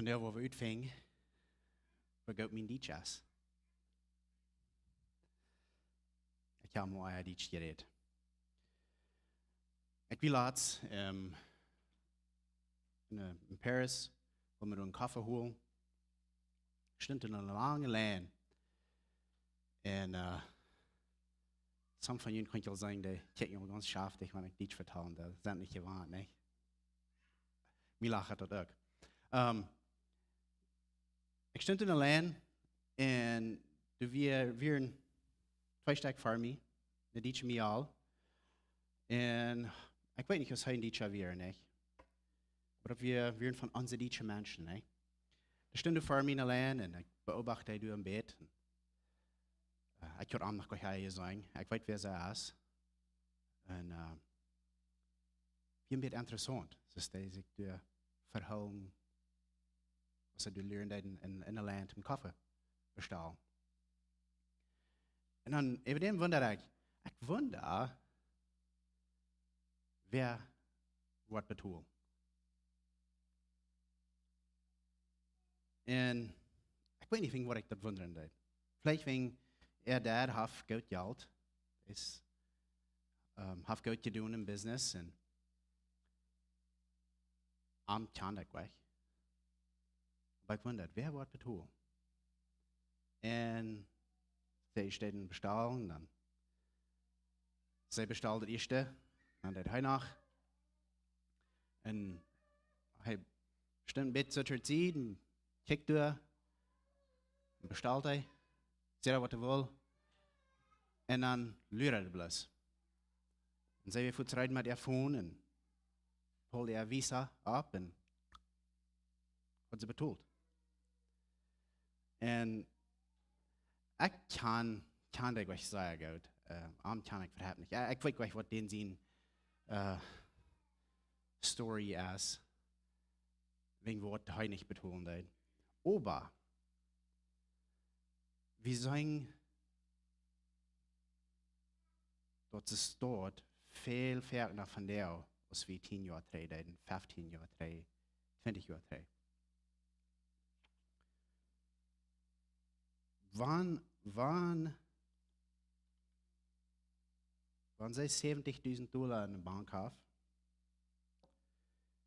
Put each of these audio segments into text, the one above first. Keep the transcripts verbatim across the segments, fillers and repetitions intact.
Vondoag woa wie utfinjen, woo goot mien Dietsch es. Ekj hab mol ea Dietsch jerät. Ekj wia latst, ähm, en, äh, en Paris, wua wie een Koffe holden. Stunt doa eene lange Lien. Un, äh, some von junt kjennen aul seenen, dee kjikjen mie gaunz schaftich, wan ekj Dietsch vetal, dee sent nich jewant, nä? Mie lachat daut uk. Ähm, ekj stunt doa aulien un doa wia, wieren twee Stekj ver mie, de Dietsche mie aul. Un ekj weet nich aus hee een Dietscha wia, nä? Oba daut wia, wieren von onse dietsche Menschen, nä? Dee stunt ver mie aulien un ekj beobacht dee doa een bät. Un, äh, ekj haud am noch goanich jeseenen. Ekj weet, wäa see es. Un, äh, wia een bät interessaunt, soo aus dee sikj doa vehoolen, aus see doa lieren deeden en, en, en een Launt een Koffe bestalen. Un dan äwa däm wunda ekj, ekj wunda, wäa woat betolen. Un ekj weet nich, wäajen waut ekj daut wunda deed. Veleicht wäajen äa Dad haft goot Jelt, es, ähm, haft goot jedonen em Business un am kjand ekj goanich. Oba ekj wunda, wäa woat betolen? Un see deeden bestalen, dan see bestald daut ieeschte, dan deed hee noch. Un hee stunt een bät soo to de Sied un kjikjt doa. Un bestald hee. Säd hee waut hee wull. Un dan luad hee bloos. Un see wia fuaz reed met äa Phone un pulled äa Visa opp un haud see betolt. Un ekj kjan, kjan dee goanich sea goot. Äh, am kjan ekj äwahaupt nich. Ekj, ekj weet goanich waut dän sien, äh, Story es. Wäajen waut hee nich betolen deed. Oba wie seenen daut see stoat väl wieda von doa aus wie tieen Joa trigj deeden, feftieen Joa trigj, twintich Joa trigj. Wan, wan, wan see säwentich dusent Dolla en de Bank haft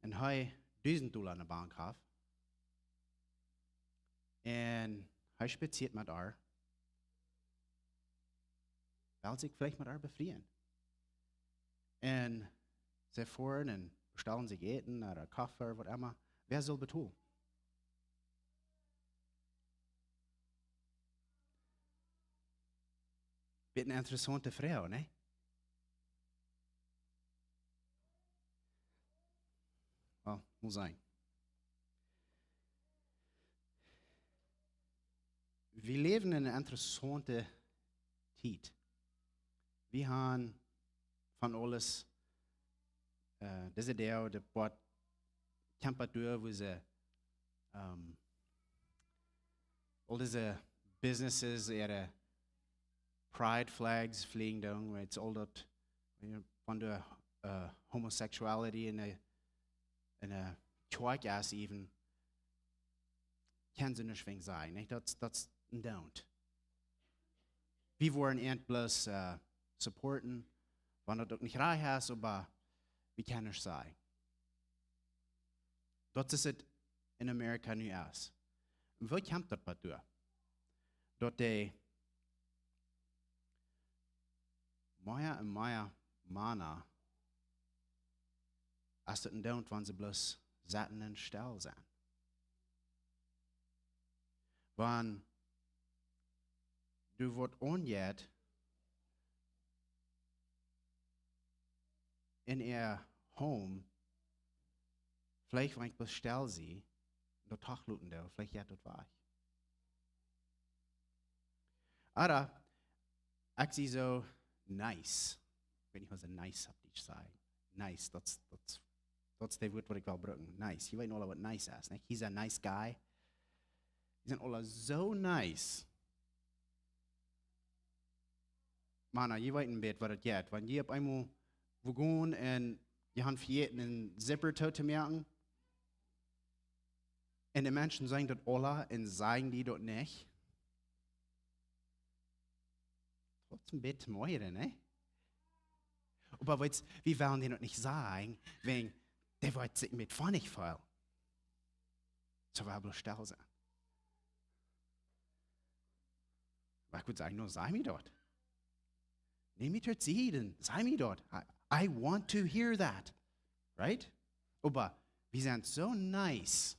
un hee dusent Dolla en de Bank haft un hee spazieet met äa, well see sikj veleicht met äa befrieen. Un see foaren un bestalen sikj Äten ooda Koffe ooda waut emma. Wäa saul betolen? Bät eene interessaunte Froag, nä? Well, mott sennen. Wie läwen en eene interessaunte Tiet. Wie haben von aules, äh, dise Doag, de Poat Temperatur, woo see, ähm, aul dise Businesses äare Pride Flags flieen doonen, weetst, aul daut, wan doa, äh, Homosexuality en de, en de Kjoakj es, even, kjennen see nuscht wäajen sajen, nä? Daut, daut es een Don't. Wie woaren an bloos, äh, supporten, wan daut uk nich rajcht es, oba wie kjennen nuscht sajen. Daut es et en Amerika nu es. Un woo kjemt daut bat doa? Daut dee mea un mea Mana es daut een Don't, wan see bloos sitten un stell sennen. Wan doa woat aunjeit en äa Home, veleicht wan ekj bloos stell sie, daut toch loten doo, veleicht jeit daut wajch. Ooda, ekj sie soo nice. Ekj weet nich, waut see nice opp Dietsch sajen. Nice, daut, daut, daut es daut Wuat, waut ekj well brucken. Nice. Jie weeten aula, waut nice es, nä? He's a nice guy. Dee sent aula soo nice. Mana, jie weeten een bät, waut daut jeit. Wan jie opp eemol wua gonen un jie haben vejäten een Zipper too to moaken, Un de Menschen sajen daut aula un sajen die daut nich. Daut es een bät moier, nä? Oba weetst, wie wellen dee noch nich sajen, wäajen dee woat sikj met funny feelen. Soo wie bloos stell sennen. Oba ekj wudd sajen, no, saj mie daut. Nemm mie to Sied, saj mie daut. I, I want to hear that. Right? Oba wie sent soo nice.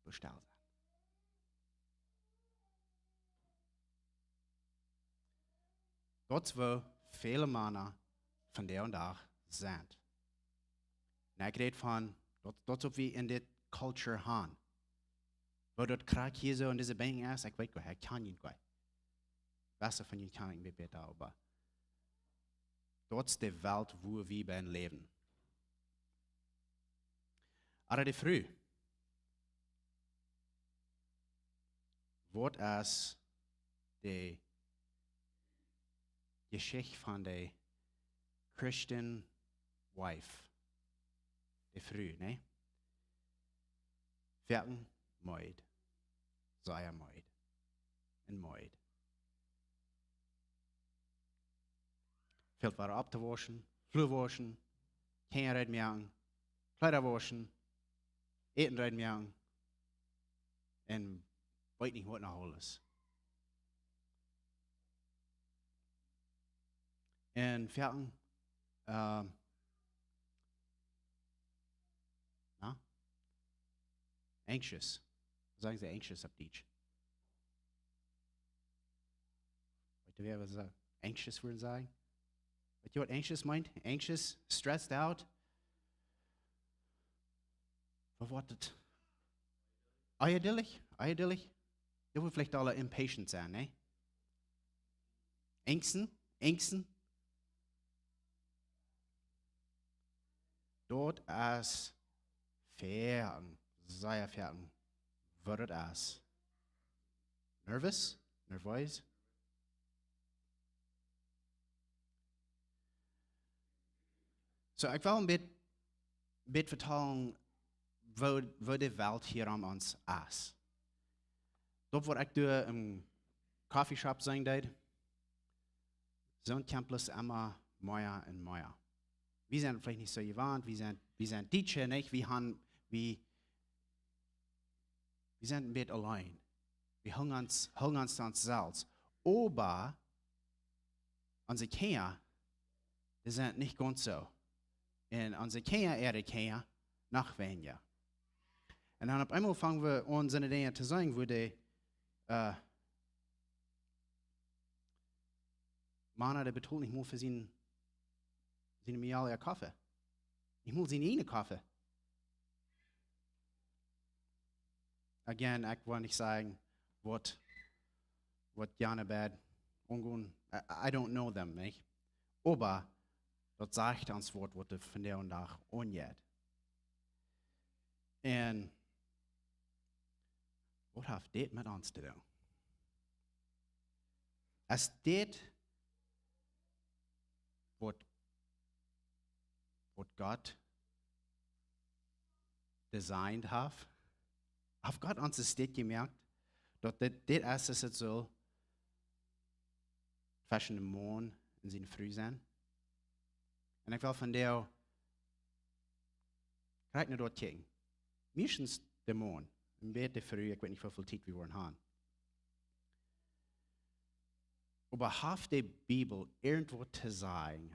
Bloos stell sennen. Daut es woo väle Mana vondoag dän Dach sent. Un ekj räd von, daut, daut es waut wie en dit culture han. Woo daut krakjt hia soo en dise Benkj es, ekj weet goanich, ekj kjan junt goanich. Beste von junt kjan ekj een bät bäta, oba daut es de Welt, wua wie bennen läwen. Oba de Fru, waut es de Jeschicht von de Christian wife? De Fru, nä? Foaken meed. Sea meed. Un meed. Fält wada opptowauschen, Flua wauschen, Kjinja reed moaken, Kjleeda wauschen, Äten reed moaken, un weet nich waut noch aules. Un foaken, ähm, na? Anxious. Woo sajen see anxious opp Dietsch? Weet jie, waut see anxious wudden sajen? Weet jie, waut anxious meent? Anxious, stressed out. Waut woat daut? Onjedullich? Onjedullich? Daut woat veleicht aula impatient sennen, nä? Angsten? Angsten? Daut es foaken, sea foaken, waut daut es. Nervous? Nervous? Soo, ekj well een bät, bät vetalen woo, woo de Welt hia om ons es. Daut waut ekj doa em Coffeeshop seenen deed, soont kjemt bloos emma mea un mea. Wie sent veleicht nich soo jewant, wie sent, wie sent Dietsche, nich? Wie han, wie, wie sent een bät auleen. Wie hoolen ons, hoolen ons to ons selfst. Oba onse Kjinja, dee sent nich gaunz soo. Un onse Kjinja äare Kjinja noch weinja. Un dan opp eemol fangen wie aun, soone Dinja to sajen, woo de, äh, Mana, dee betolt nich mol fa sienen, siene Mejal äa Koffe. Nich mol sienen eenen Koffe. Again, ekj well nich sajen waut, waut jane beid aungonen. I, I don't know them, nich? Oba daut sajcht ons waut, waut doa vondoag dän Dach aunjeit. Un waut haft dit met ons to doonen? Es dit waut, waut Gott designed haft? Haft Gott ons dit jemoakt? Daut dit, dit es, es et soo tweschen de Maun un siene Fru sennen? Un ekj well vondoag krakjt no daut kjikjen. Meistens de Maun, een bät de Fru, ekj weet nich woo väl Tiet wie woaren han. Oba haft de Bibel irjentwaut to sajen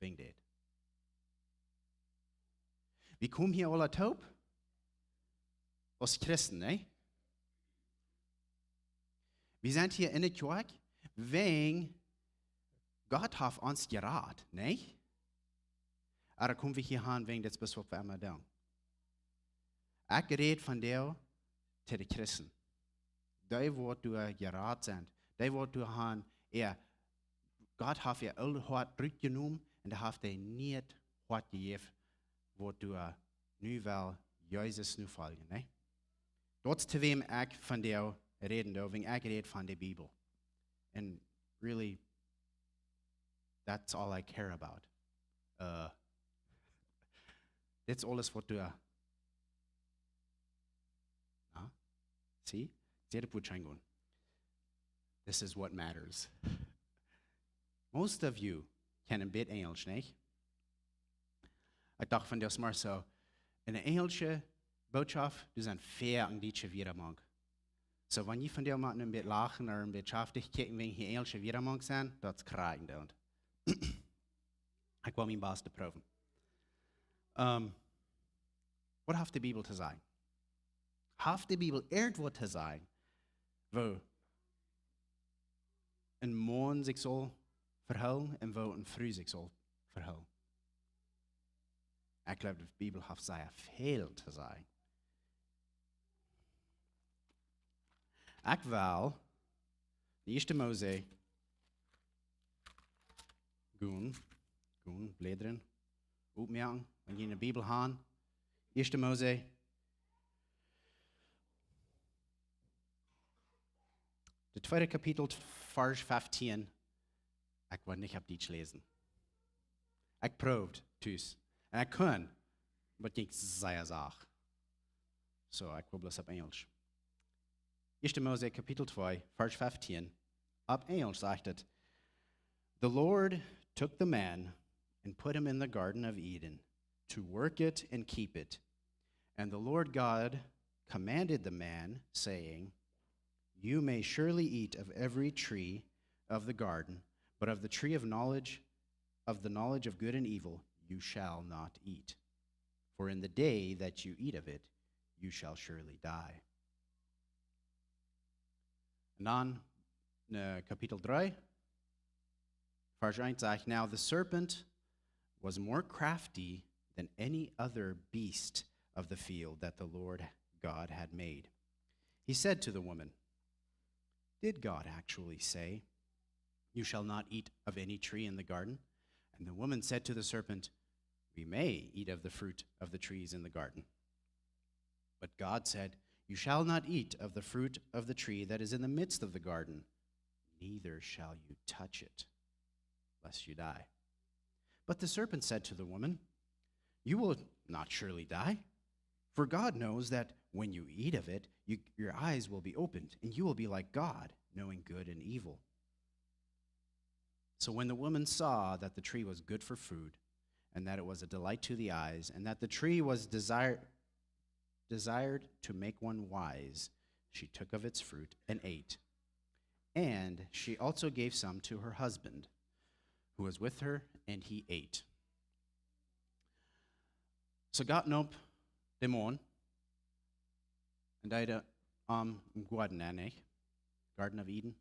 wäajen dit? Wie komen hia aula toop aus Christen, nä? Wie sent hia enne Kjoakj wäajen Gott haft ons jerat, nä? Oba komen wie hia han wäajen dit, waut wie emma doonen? Ekj räd vondoag to de Christen. Dee waut doa jerat sent. Dee waut doa han, äa, Gott haft äa oolet Hoat rutjenomen un dee haft een niet Hoat jejäft, waut doa nu well Jesus nofoljen, nä? Daut es to wäm ekj vondoag räden doo, wan ekj räd von de Bibel. And really, that's all I care about. Uh, Dit es aules waut doa. Na? See? See, daut woat scheen gonen. This is what matters. Most of you can a bit Englisch, nich? Ekj docht von daut mol soo, enne enjelsche Botschaft, doa sent väl dietsche Wieed mank. Soo, wan jie vondoag mol een bät lachen ooda een bät schaftich kjikjen wäajen hia enjelsche Wieed mank sent, daut es krakjt daut. Ekj well mien best proowen. Ähm, waut haft de Bibel to sajen? Haft de Bibel irjentwaut to sajen, woo een Maun sikj saul vehoolen un woo eene Fru sikj saul vehoolen? Ekj jleew, de Bibel haft sea väl to sajen. Ekj well ieeschte Mose gonen, gonen blädren, opmoaken, wan jie eene Bibel haben. Ieeschte Mose, daut tweede Kapitel, Varsch feftieen. Ekj woa nich opp Dietsch läsen. Ekj proowd tus. Un ekj kunn, oba daut jinkj sea sacht. Soo, ekj well bloos opp Enjlisch. Ieeschte Mose Kapitel twee, Varsch feftieen. Opp Enjlisch sajcht et: "The Lord took the man and put him in the Garden of Eden to work it and keep it. And the Lord God commanded the man, saying, 'You may surely eat of every tree of the garden, but of the tree of knowledge, of the knowledge of good and evil, you shall not eat. For in the day that you eat of it, you shall surely die.'" Un dan, äh, Kapitel dree, Varsch eent sajcht: "Now the serpent was more crafty than any other beast of the field that the Lord God had made. He said to the woman, 'Did God actually say, 'You shall not eat of any tree in the garden'?' And the woman said to the serpent, 'We may eat of the fruit of the trees in the garden.' But God said, 'You shall not eat of the fruit of the tree that is in the midst of the garden, neither shall you touch it, lest you die.' But the serpent said to the woman, 'You will not surely die, for God knows that when you eat of it, you, your eyes will be opened, and you will be like God, knowing good and evil.' So when the woman saw that the tree was good for food, and that it was a delight to the eyes, and that the tree was desire, desired to make one wise, she took of its fruit and ate. And she also gave some to her husband, who was with her, and he ate." Soo Gott neem dän Maun un deed am em Goaden enn, nich? Garden of Eden,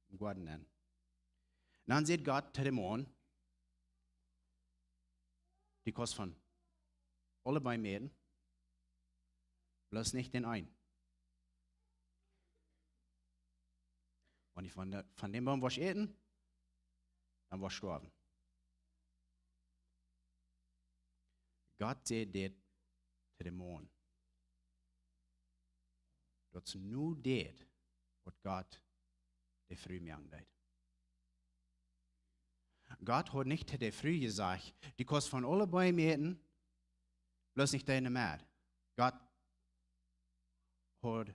em Goaden enn. Un dan säd Gott to dän Maun: "Du kaust von aule Beem äten, bloos nich dän eenen. Wan du von de, von dän Boom woascht äten, dan woascht stoawen." Gott säd dit to dän Maun. Daut es nu dit, waut Gott de Fru moaken deed. Gott haud nich to de Fru jesajcht: "Du kaust von aule Beem äten, bloos nich dän enne Med." Gott haud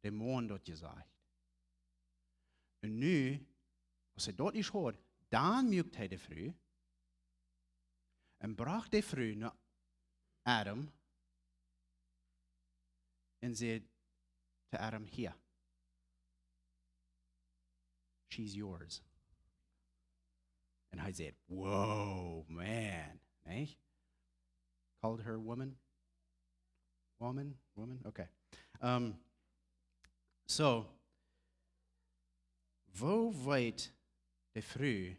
dän Maun daut jesajcht. Un nu, aus hee daut nich haud, dan muak hee de Fru un brocht de Fru no Adam un säd to Adam: "Hia, she's yours." Un hee säd: "Whoa, man." Nich? Called her woman. Woman? Woman? Okay. Ähm, soo, woo weet de Fru,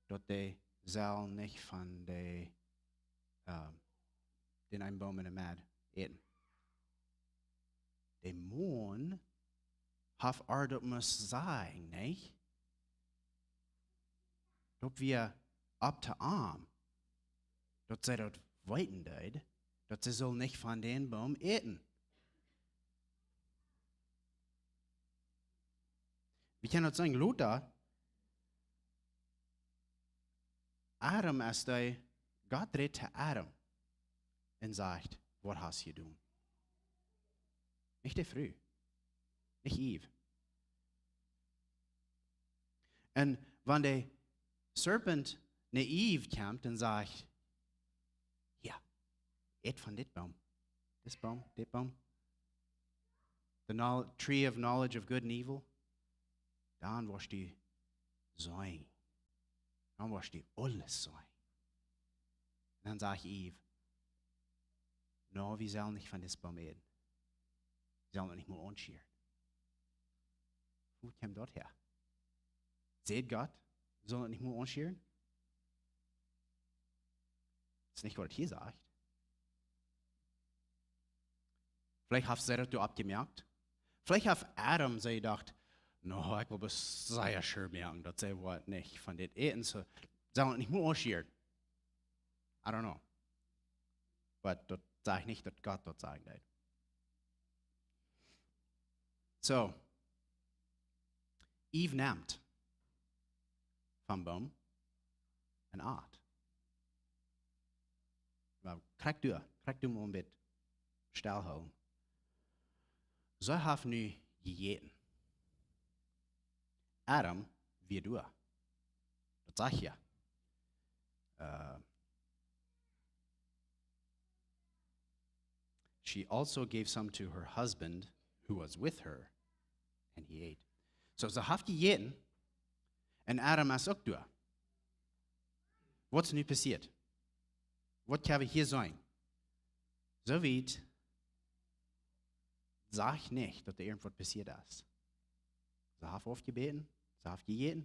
daut dee saul nich von de, ähm, dän eenen Boom enne Med äten? De Maun haft äa daut must sajen, nich? Daut wia up to am, daut see daut weeten deed, daut see sull nich von dän Boom äten. Wie kjennen daut seenen, lota, Adam es dee, Gott räd to Adam. un sajcht: "Waut hast du jedonen?" Nich de Fru. Nich Eve. Un wan de Serpent no Eve kjemt un sajcht: "Hia, ät von dit Boom, dit Boom, dit Boom, the knowl-, tree of knowledge of good and evil," dan woascht du seenen. Dan woascht du aules seenen. Un dan sajcht Eve: "No, wie sellen nich von dit Boom äten. Wie sellen daut nich mol aunschieren." Wua kjemt daut häa? Sajcht Gott, wie sellen daut nich mol aunschieren? Daut es nich, waut et hia sajcht. Veleicht haft see daut doa oppjemoakt. Veleicht haft Adam sikj jedocht: "No, ekj well bloos sea sure moaken, daut see woat nich von dit äten, soo, sell daut nich mol aunschieren." I don't know. Oba daut sajcht nich, daut Gott daut sajen deed. Soo, Eve nemt vom Boom un at. Well, krakjt doa, krakjt doa mol een bät stell hoolen. See haft nu jejäten. Adam wia doa. Daut sajcht hia. Uh, "She also gave some to her husband who was with her, and he ate." Soo, see haft jejäten un Adam es uk doa. Waut es nu passieet? Waut kjenn wie hia seenen? Soo wiet sajcht nich, daut doa irjentwaut passieet es. See haft aufjebäden, see haft jejäten.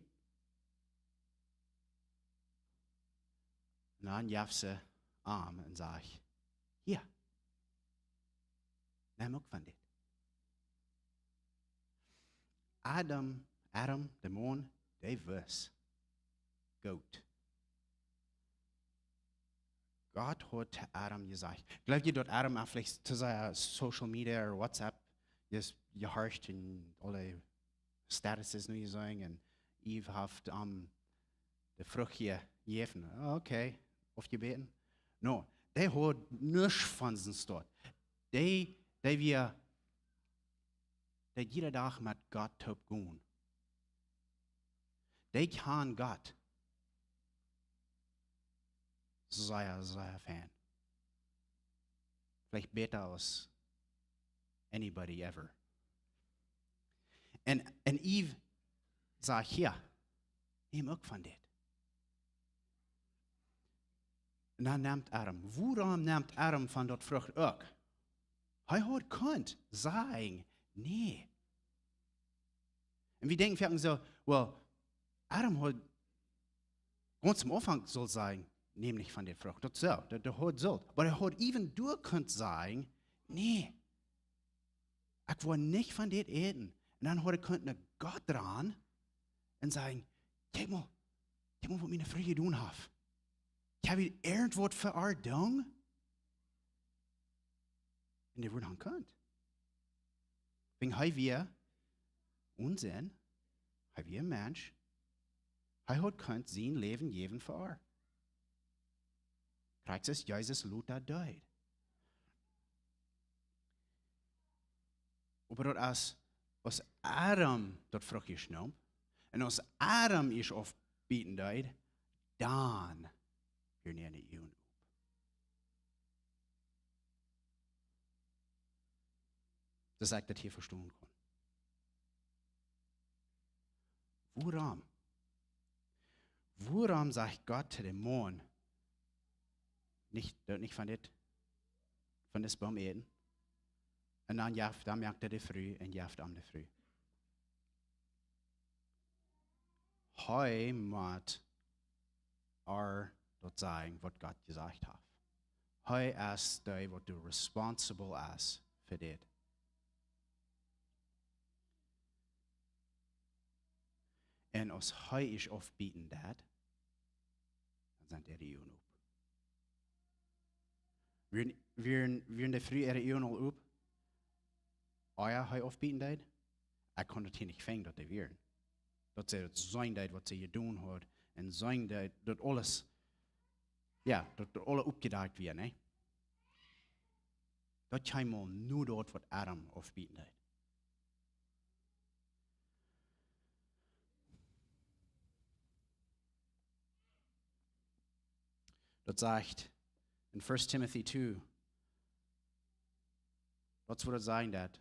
Un dan jeft see am un sajcht: "Hia, nem uk von dit." Adam, Adam, de Maun, dee wist goot. Gott haud to Adam jesajcht. Jleew jie, daut Adam uk veleicht to siene Social Media ooda WhatsApp es jehorcht un aule Statuses nu jeseenen un Eve haft am de Frucht jejäft? Okay, aufjebäden. No, dee haud nuscht von sien Stoot. Dee, dee wia, dee jieda Dach met Gott toop gonen. Dee kjand Gott sea, sea fein. Veleicht bäta aus anybody ever. Un, un Eve sajcht: "Hia, nem uk von dit." Un dan nemt Adam. Wuarom nemt Adam von daut Frucht uk? Hee haud kunt sajen: "Nä." Un wie denkjen foaken soo: "Well, Adam haud gaunz aum Aunfank sullt sajen: 'Nem nich von dit Frucht.'" Daut soo, daut, daut haud sullt. Oba hee haud uk doa kunt sajen: "Nä, ekj well nich von dit äten." Un dan haud hee kunt no Gott ran un sajen: "Kjikj mol, kjikj mol, waut miene Fru jedonen haft. Ekj hab hia irjentwaut fa äa jedonen." Un dee wudden han kunt. Wiels hee wia onen Sind, hee wia een Mensch, hee haud kunt sien Läwen jäwen fa äa. Krakjt soo aus Jesus lota deed. Oba daut es, aus Adam daut Frucht jeschnoop, un aus Adam ieescht aufbieten deed, dan wieren äare Uagen op. Daut ekj daut hia vestonen kaun. Wuarom? Wuarom sajcht Gott to dän Maun: "Nich, doot nich von dit, von dis Boom äten"? Un dan jeft, dan moakt hee de Fru un jeft am de Fru. Hee mott äa daut sajen, waut Gott jesajcht haft. Hee es dee, waut doa responsible es fa dit. Un aus hee ieescht aufbieten deed, dan sent äare Uagen op. Wieren, wieren, wieren de Fru äare Uagen aul op, ea hee aufbieten deed? Ekj kunn daut hia nich finjen, daut dee wieren. Daut see daut seenen deed, waut see jedonen haud. Un seenen deed, daut aules, jo, daut, daut aules oppjedakjt wia, nä? Daut kjeem aul nu daut, waut Adam aufbieten deed. Daut sajcht en First Timothy two, daut es waut daut sajen deed: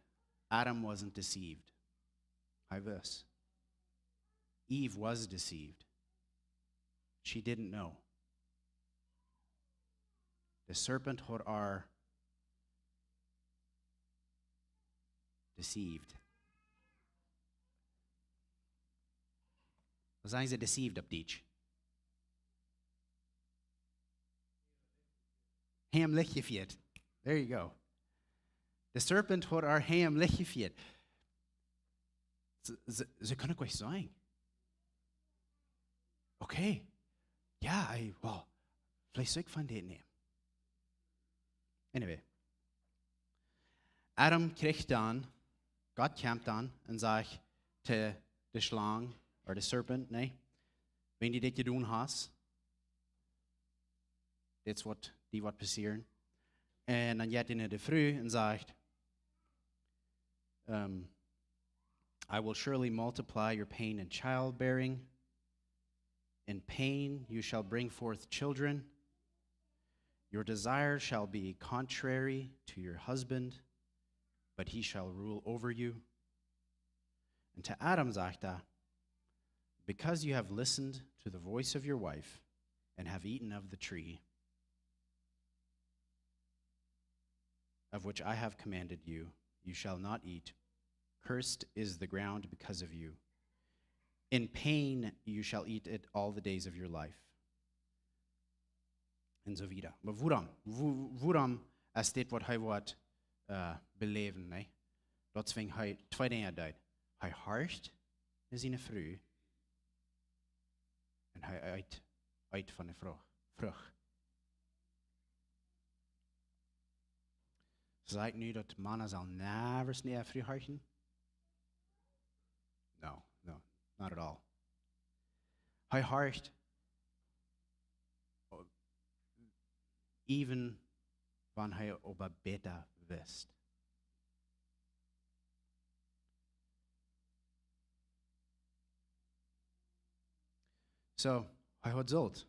Adam wasn't deceived. Hee wist. Eve was deceived. She didn't know. The serpent haud ar deceived. Waut sajen see deceived opp Dietsch? Häm Licht jefieet. There you go. The serpent haud ar häm Licht jefieet. See, see, see kunnen uk sajen: Okay, jo, ey, well, veleicht sull ekj von dit nämen. Anyway. Adam kjricht dan, Gott kjemt dan un sajcht to de Schlang, or de serpent, nä? Wan du dit jedonen hast, dit es waut, die waut passieren. Un dan jeit hee no de Fru un sajcht, um, "I will surely multiply your pain in childbearing. In pain you shall bring forth children. Your desire shall be contrary to your husband, but he shall rule over you." Un to Adam sajcht hee: "Because you have listened to the voice of your wife and have eaten of the tree of which I have commanded you, you shall not eat. Cursed is the ground because of you. In pain you shall eat it all the days of your life." Un soo wieda. Oba wuarom? Wo-, wuarom es dit waut hee woat, äh, beläwen, nä? Daut es wäajen hee twee Dinja deed. Hee horcht no siene Fru un hee eet, eet von de Frucht, Frucht. Saj ekj nu daut Mana sellen never no äare Fru horchen? No, no, not at all. Hee horcht, even wan hee oba bäta wist. Soo, hee haud sullt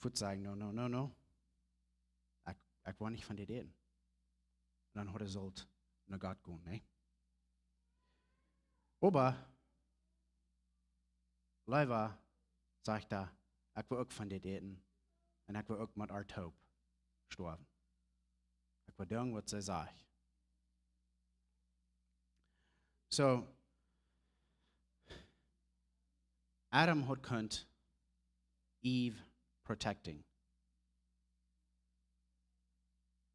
fuaz sajen: "No, no, no, no. Ekj, ekj woa nich von dit äten." Un dan haud hee sullt no Gott gonen, nä? Oba leewa sajcht hee: "Ekj woa uk von dit äten. Un ekj woa uk met ar toop stoawen. Ekj woa doonen waut see sajcht." Soo, Adam haud kunt Eve protecten.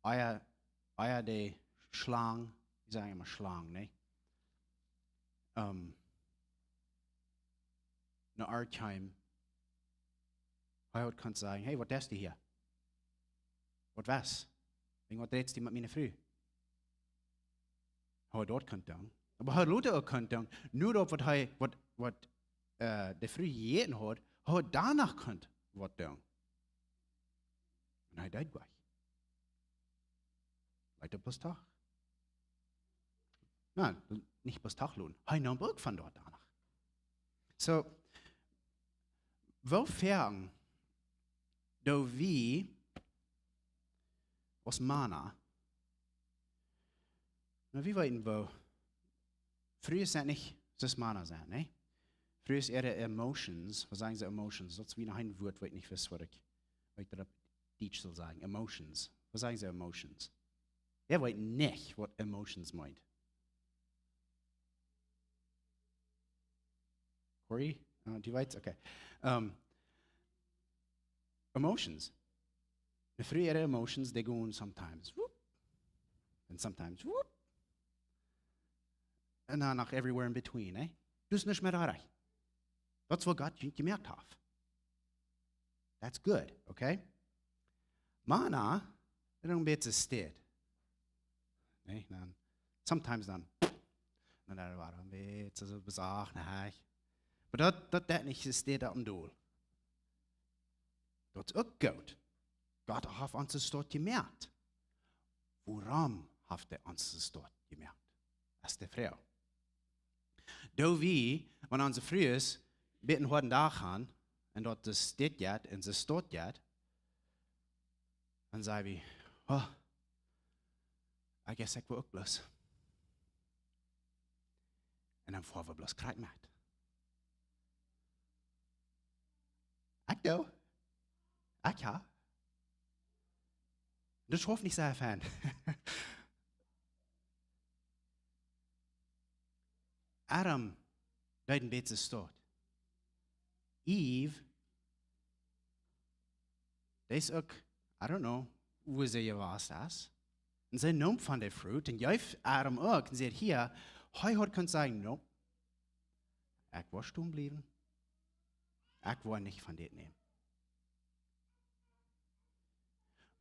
Ea, ea de Schlang, wie sajen emma Schlang, nä? Ähm, no ar kjeem, hee haud kunt sajen: "Hey, waut deist du hia? Waut west? Wäajen waut rätst du met miene Fru?" Hee haud daut kunt doonen. Oba hee haud lota uk kunt doonen. Nu daut waut hee, waut, waut, äh, de Fru jejäten haud, hee haud doano kunt waut doonen. Un hee deed nich. Leet daut bloos doch. Na, nich bloos doch loten. Hee neem uk von doa doano. Soo, woo foaken doo wie aus Mana, na, wie weeten woo, Frues sent nich soo aus Mana sent, nä? Frues äare emotions, waut sajen see, emotions? Daut es wie noch een Wuat, waut ekj nich wist, waut ekj, waut ekj daut opp Dietsch saul sajen. Emotions. Waut sajen see, emotions? Wäa weet nich, waut emotions meent? Corey? Uh, du weetst? Okay. Um, emotions. De Fru äare emotions, dee gonen sometimes whoop, and sometimes whoop, and dan noch everywhere in between, eh? Daut es nuscht mea rajcht. Daut es waut Gott jemoakt haft. That's good, okay? Mana, dee doonen een bät stell. Nä, dan, sometimes dan, dan deit daut een bät soo besacht, nä. Oba daut, daut deit nich stell opp een Deel. Daut es uk goot. Gott haft ons soo jemoakt. Wuarom haft hee ons soo jemoakt? Daut es de Froag. Doo wie, wan onse Frues bät een hoaden Dach han, un daut es dit jeit, un see stoat jeit, dan saj wie: "Oh, I guess ekj well uk bloos." Un dan foa wie bloos krakjt met. Ekj doo. Ekj ha. Daut hoof nich sea fein. Adam deed een bät stoat. Eve, dee es uk, I don't know, woo see jewast es. Un see neem von de Fruit un jeef Adam uk un säd: "Hia." Hee haud kunt sajen: "Nope, ekj woa stonen bliewen. Ekj woa nich von dit nämen."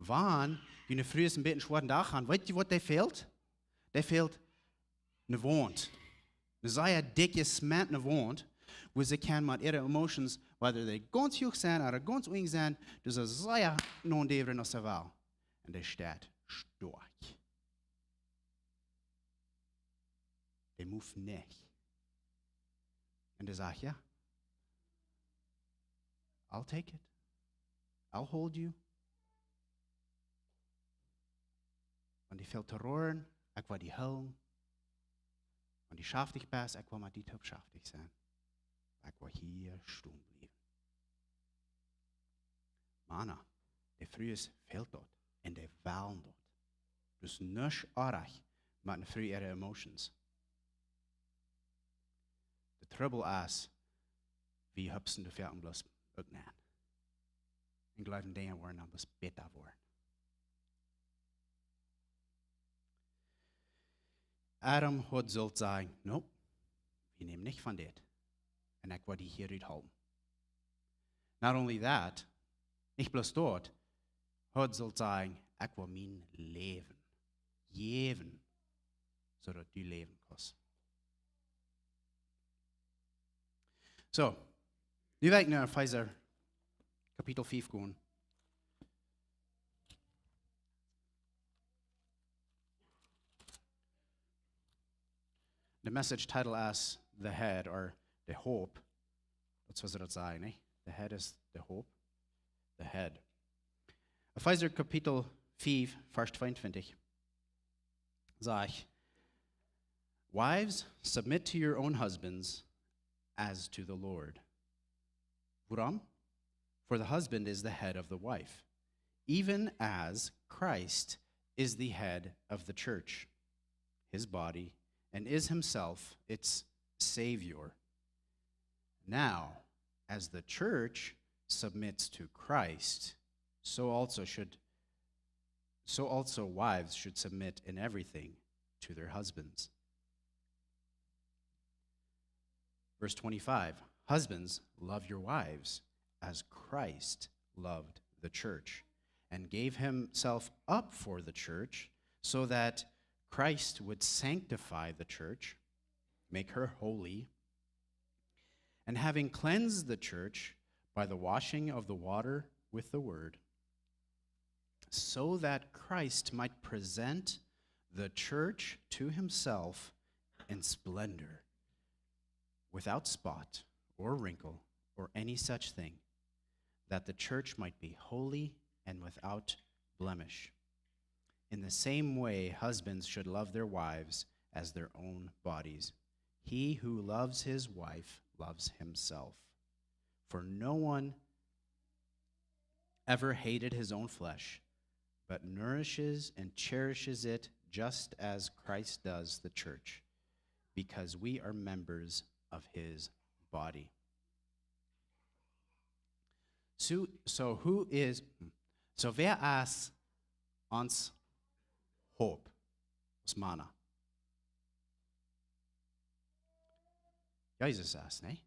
Wan june Frues een bät een schwoaren Dach han, weet jie waut dee fält? Dee fält eene Waunt. Eene sea dikje, smentne Waunt, wua see kaun met äare emotions, whether dee gaunz huach sent ooda gaunz unjen sent, dee see sea no däwen aus see well. Un dee steit stoakj. Dee move nich. Un dee sajcht: "Jo, I'll take it. I'll hold you." Wan dee fält to roaren, ekj woa die hoolen. Wan dee schaftich es, ekj woa met die toop schaftich sennen. Ekj woa hia stonen bliewen. Mana, de Frues fält daut. Un dee wellen daut. Daut es nuscht oajch met eene Fru äare emotions. De Trubbel es, wie hupsen de Fäaten bloos uk nenn. Un jleewen, Dinja woaren dan bloos bäta woaren. Adam haud sult sajen: "Nope, wie nämen nich von dit. Un ekj woa die hia rut hoolen." Not only that, nich bloos daut, haud sult sajen: "Ekj woa mien Läwen jäwen, soo daut du läwen kaust." Soo, nu well ekj no Efeesa Kapitel fief gonen. De message title es The Head, or the Hope. Daut es waut see daut sajen, nä? The head is the hope. The head. Efeesa Kapitel fief, Varsch tweeuntwintich. Saj: "Wives, submit to your own husbands as to the Lord." Wuarom? "For the husband is the head of the wife, even as Christ is the head of the church, his body, and is himself its Savior. Now, as the church submits to Christ, so also should, so also wives should submit in everything to their husbands." Verse twenty-five: "Husbands, love your wives as Christ loved the church and gave himself up for the church, so that Christ would sanctify the church, make her holy, and having cleansed the church by the washing of the water with the word, so that Christ might present the church to himself in splendor, without spot or wrinkle or any such thing, that the church might be holy and without blemish. In the same way, husbands should love their wives as their own bodies. He who loves his wife loves himself. For no one ever hated his own flesh, but nourishes and cherishes it, just as Christ does the church, because we are members of his body." So, so who is, so wäa es ons Hoop? Ons Mana. Jesus es, nä?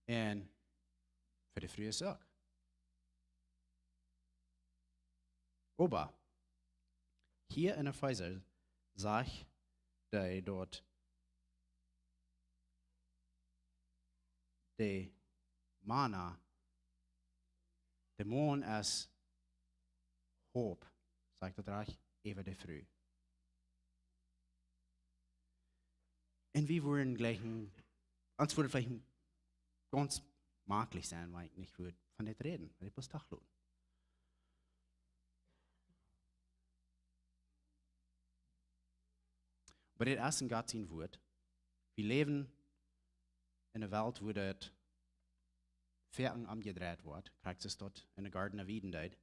Un fa de Frues uk. Oba hia en Efeesa sajcht hee daut de Mana De Maun es Haupt, sajcht daut rajcht, äwa de Fru. Un wie wudden jlikj, ons wudd veleicht gaunz maklich sennen, wan ekj nich wudd von dit räden, wan ekj bloos tachloten. Oba dit es en Gott sien Wuat. Wie läwen en eene Welt, wua daut foaken omjedreit woat, krakjt soo aus daut en de Garden of Eden deed.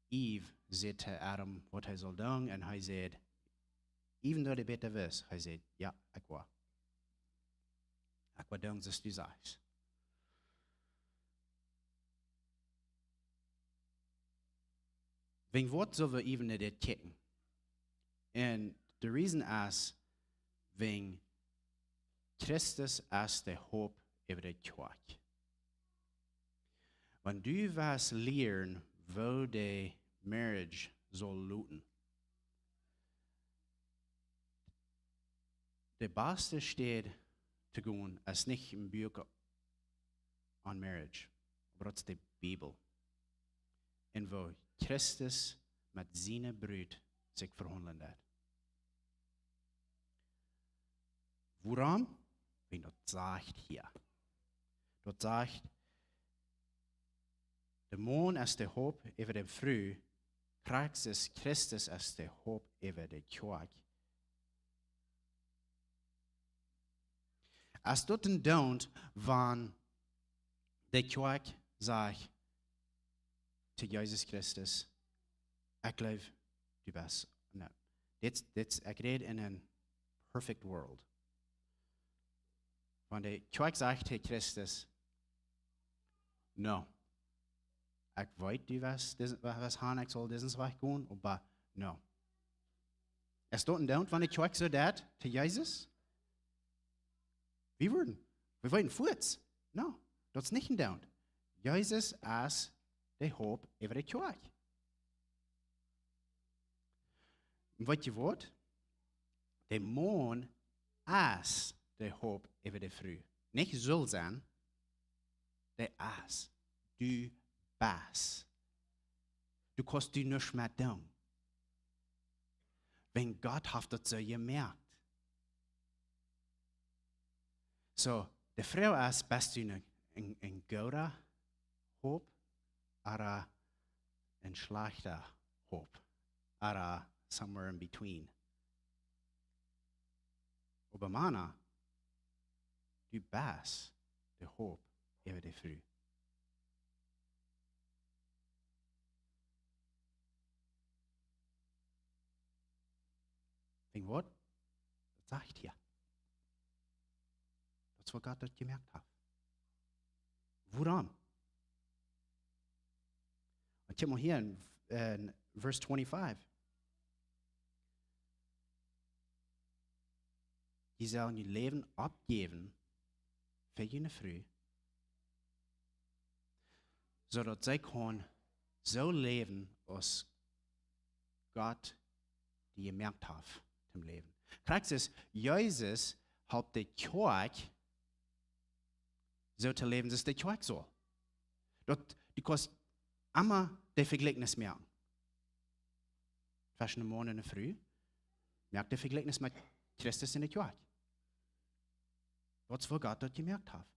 Eve säd to Adam, waut hee sull doonen, un hee säd, even though hee bäta wist, hee säd: "Jo, ekj woa. Ekj woa doonen soo aus du sajchst." Wäajen waut sell wie even no dit kjikjen? And the reason is, wäajen Christus es de Haupt äwa de Kjoakj. Wan du west lieren, woo de marriage saul loten, de baste Städ to gonen es nich een Buak on marriage, oba daut es de Bibel. Un woo Christus met siene Brut sikj vehaundlen deed. Wuarom? Wäajen daut sajcht hia. Daut sajcht, de Maun es de Haupt äwa de Fru, krakjt soo aus Christus es de Haupt äwa de Kjoakj. Es daut een Doonen, wan de Kjoakj sajcht to Jesus Christus: "Ekj jleew, du best." No. Dit, dit, ekj räd en een perfect world. Wan de Kjoakj sajcht to Christus: "No. Ekj weet, du west, dis-, wa-, west han, ekj saul disen Wajch gonen, oba no." Es daut een Doonen, wan de Kjoakj soo deit to Jesus? Wie wudden, wie wudden fuaz. No, daut es nich een Doonen. Jesus es de Haupt äwa de Kjoakj. Un weet jie waut? De Maun es de Haupt äwa de Fru. Nich saul sennen, dee es. Du best. Du kaust doa nuscht met doonen. Wäajen Gott haft daut soo jemoakt. So, de Froag es, best du een, een, een gooda Haupt, ooda een schlajchta Haupt, ooda somewhere in between? Oba Mana, du best de Haupt äwa de Fru. Wäajen waut? Daut sajcht hia. Daut es woo Gott daut jemoakt haft. Wuarom? Un kjikj mol hia en, en Vers twenty-five. Jie sellen jun Läwen oppjäwen fa june Fru, soo daut see kaun soo läwen aus Gott die jemoakt haft toom Läwen. Krakjt soo aus Jesus halpt de Kjoakj soo to läwen, soo aus de Kjoakj saul. Daut, du kaust emma de Vejlikjnis moaken tweschen een Maun un eene Fru, moak de Vejlikjnis met Christus un de Kjoakj. Daut es woo Gott daut jemoakt haft.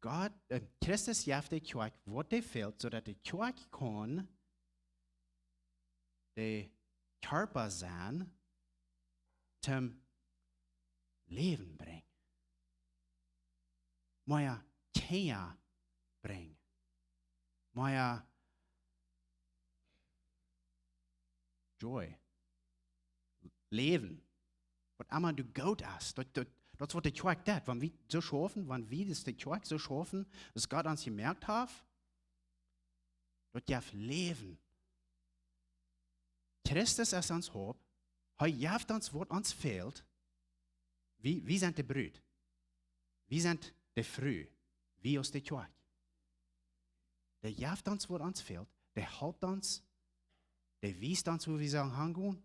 Gott, äh, Christus jeft de Kjoakj waut dee fält, soo daut de Kjoakj kaun de Kjarpa sennen toom Läwen brinjen. Mea Kjinja brinjen. Mea joy. Läwen. Waut emma du goot hast. Daut, daut, daut es waut de Kjoakj deit. Wan wie soo schaufen, wan wie daut de Kjoakj soo schaufen, aus Gott ons jemoakt haft, daut jeft Läwen. Christus es ons Haupt. Hee jeft ons waut ons fält. Wie, wie sent de Brut. Wie sent de Fru. Wie aus de Kjoakj. Dee jeft ons waut ons fält. Dee halpt ons. Dee wiest ons wua wie sellen hangonen.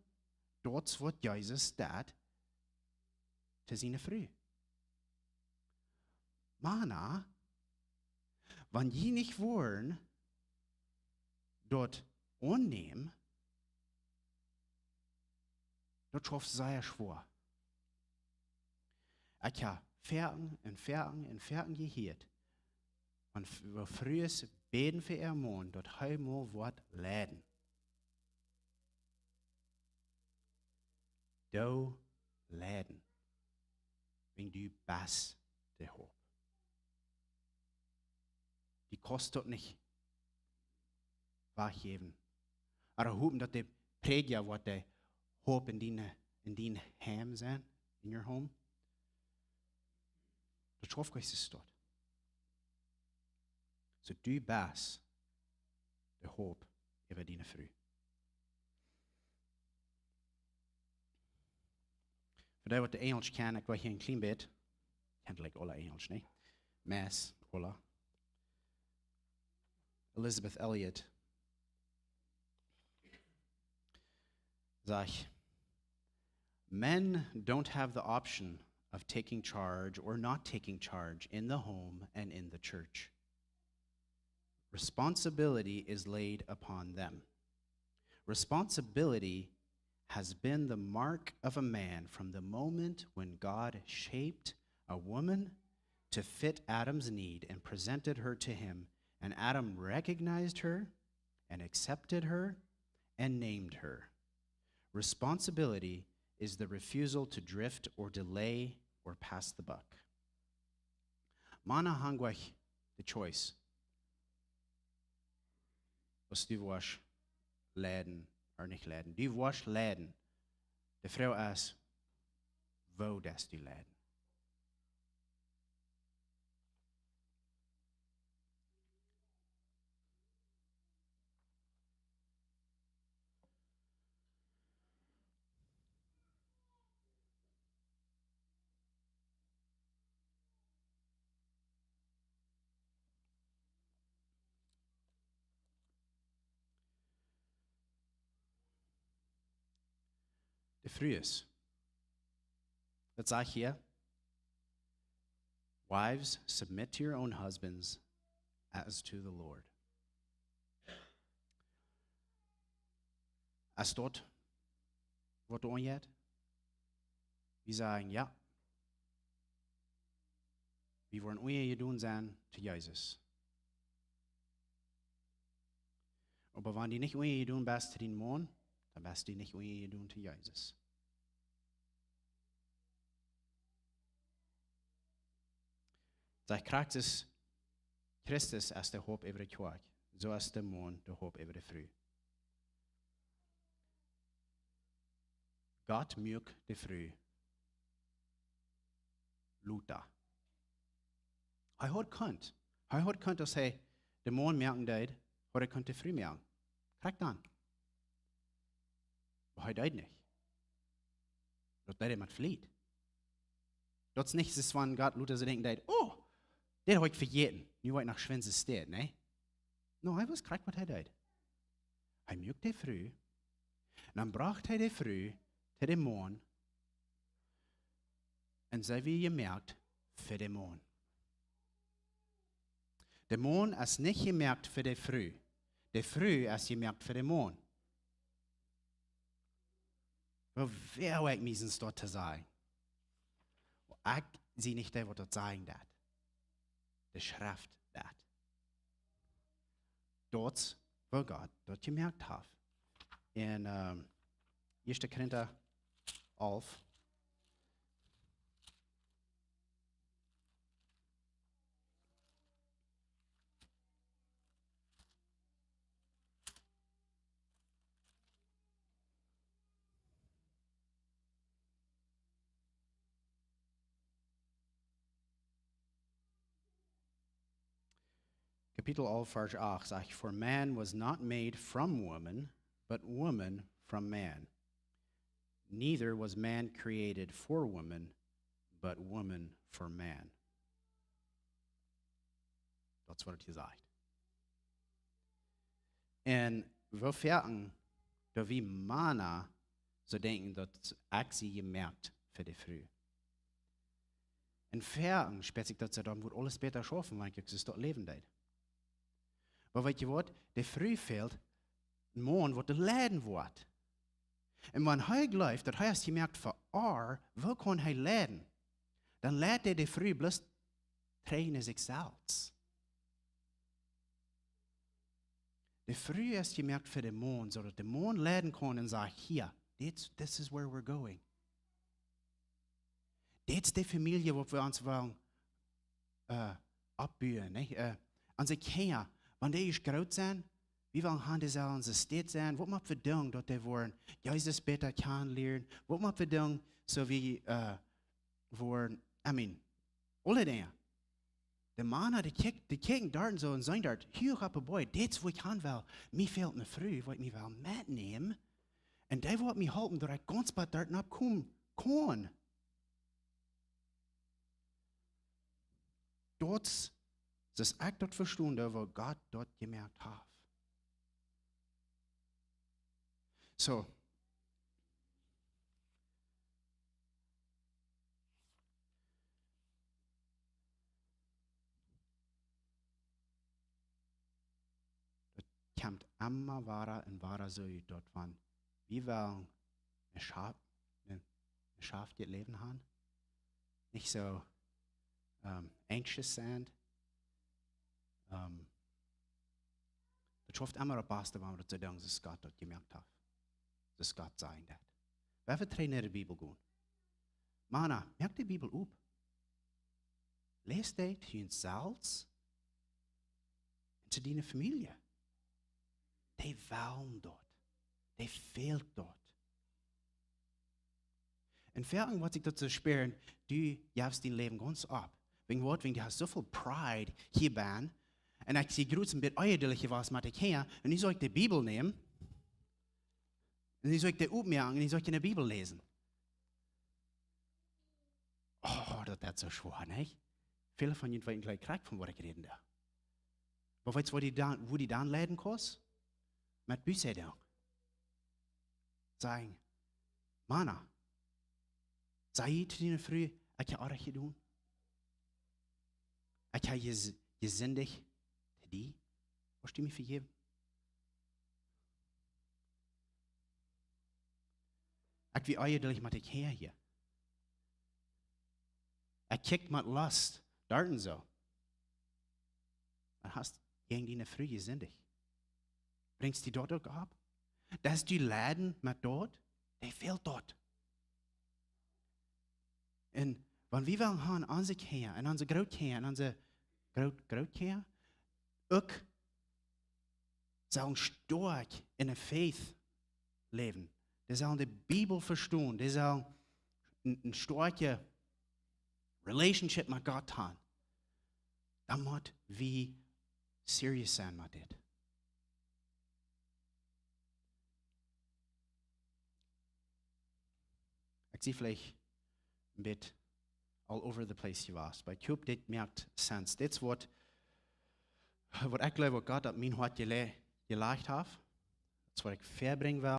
Daut es waut Jesus deed to siene Fru. Mana, Wan jie nich woaren daut aunnämen, daut schauft sea schwoa. Ekj hab foaken un foaken un foaken jehieet, wan F-, wua Frues bäden fa äa Maun, daut hee mol woat leiden. Doo leiden. Wan du best de Haupt. Du kaust daut nich wajchjäwen. Ooda hopen daut de Prädja woat de Haupt en dien, en dien Heim sennen, in your home. Daut schauft Christus doa. Soo du best de Haupt äwa diene Fru. Fa dee waut de Enjelsch kjanen, ekj well hia een kjlien bät, kjant like aule Enjelsch, nä? Meist aule. Elisabeth Elliot sajcht: Men don't have the option of taking charge or not taking charge in the home and in the church. Responsibility is laid upon them. Responsibility has been the mark of a man from the moment when God shaped a woman to fit Adam's need and presented her to him, and Adam recognized her and accepted her and named her. Responsibility is the refusal to drift or delay or pass the buck. Mana han nich de choice. Aus du woascht leiden ooda nich leiden. Du woascht leiden. De Froag es, woo deist du leiden? De Frues. Daut sajcht hia: Wives, submit to your own husbands as to the Lord. Es daut waut doa aunjeit? Wie sajen jo. Wie woaren unjajedonen sennen to Jesus. Oba wan du nich unjajedonen best to dien Maun, dan best du nich unjajedonen to Jesus. Sajcht Christus, Christus es de Haupt äwa de Kjoakj, soo es de Maun de Haupt äwa de Fru. Gott muak de Fru lota. Hee haud kunt. Hee haud kunt, aus hee de Maun moaken deed, haud hee kunt de Fru moaken. Krakjt dan. Oba hee deed nich. Daut deed hee met Fliet. Daut es nich soo aus wan Gott lota soo denkjen deed: "Oh, dit haud ekj vejäten. Nu woa ekj noch schwind soo stell," nä? No, hee wist krakjt waut hee deed. Hee muak de Fru. Un dan brocht hee de Fru to de Maun. Un see wia jemoakt fa de Maun. De Maun es nich jemoakt fa de Fru. De Fru es jemoakt fa de Maun. Woo woa ekj miesens daut to sajen? Ekj sie nich dee waut daut sajen deit. De Schreft deit. Daut es woo Gott daut jemoakt haft. En, ehm, Ieeschte Korinta alf. Kapitel alf, Varsch acht sajcht: "For man was not made from woman, but woman from man. Neither was man created for woman, but woman for man." Daut es waut et hia sajcht. Un woo foaken daut wie Mana soo denkjen, daut ekj sie jemoakt fa de Fru. Un foaken spieet sikj daut soo, dan woat aules bäta schaufen, wan ekj soo daut Läwen deed. Oba weet jie waut? De Fru fält een Maun, waut dee leiden woat. Un wan hee jleeft, daut hee haft jemoakt fa äa, woo kaun hee leiden? Dan leit hee de Fru bloos trigj no sikj selfst. De Fru es jemoakt fa dän Maun, soo daut de Maun leiden kaun un sajcht: "Hia, dit, this is where we're going." Dit es de Famielje, waut wie ons wellen, äh, oppbuen, nich? Äh, onse Kjinja, wan dee groot sent, wie wellen han, dee sellen onse Städ sennen. Waut mott wie doonen, daut dee woaren Jesus bäta kjanen lieren? Waut mott wie doonen, soo wie, äh, woaren, I mean, aule Dinja. De Mana, dee kjikjen, dee kjikjen doa soo un sajen doa: "Hia, Papa, boy, dit es, wua ekj han well. Mie fält eene Fru, waut mie well metnämen. Un dee woat mie halpen, daut ekj gaunz bat doa nopp komen kaun." Daut es, soo aus ekj daut vestonen doo, woo Gott daut jemoakt haft. Soo. Daut kjemt emma wada un wada soo ut, daut wan wie wellen een Schauft, een, een Schauft Läwen han, nich soo, ähm, anxious sennen, ähm, daut schauft emma daut baste, wan wie daut soo doonen, soo aus Gott daut jemoakt haft. Soo aus Gott sajen deit. Wie wellen trigj no de Bibel gonen. Mana, moakt de Bibel op. Läst dee to junt selfst un to diene Famielje. Dee wellen daut. Dee fält daut. Un foaken, waut ekj daut soo spia, du jefst dien Läwen gaunz opp. Wäajen waut? Wäajen du hast soo väl pride hia bennen. Un ekj sie jrod een bät onjeduldich jewast met de Kjinja. Un nu saul ekj de Bibel nämen. Un nu saul ekj dee opmoaken. Un nu saul ekj enne Bibel läsen. Oh, daut, daut es soo schwoa, nich? Väle von junt weeten jlikj krakjt, von waut ekj räden doo. Oba weetst, wua dee dan, wua dee dan leiden kaust? Met Buße doonen. Sajen: "Mana, saj to diene Fru: Ekj hab orrajcht jedonen. Ekj hab jes-, jesindicht to die. Woascht du mie vejäwen? Ekj wia onjeduldich met de Kjinja hia. Ekj kjikj met Lust doa un soo." Dan hast du jäajen diene Fru jesindicht. Brinjst du daut uk opp? Daut du leiden met daut, dee fält daut. Un wan wie wellen han, onse Kjinja un onse Grootkjinja un onse Groot-, Grootkjinja uk sellen stoakj enne faith läwen, dee sellen de Bibel vestonen, dee sellen eene, eene stoakje relationship met Gott han, dan mott wie serious sennen met dit. Ekj sie veleicht een bät all over the place jewast, oba ekj hop, dit moakt sense. Dit es waut, waut ekj jleew, waut Gott opp mien Hoat jele-, jelajcht haft. Daut es waut ekj verbrinjen well.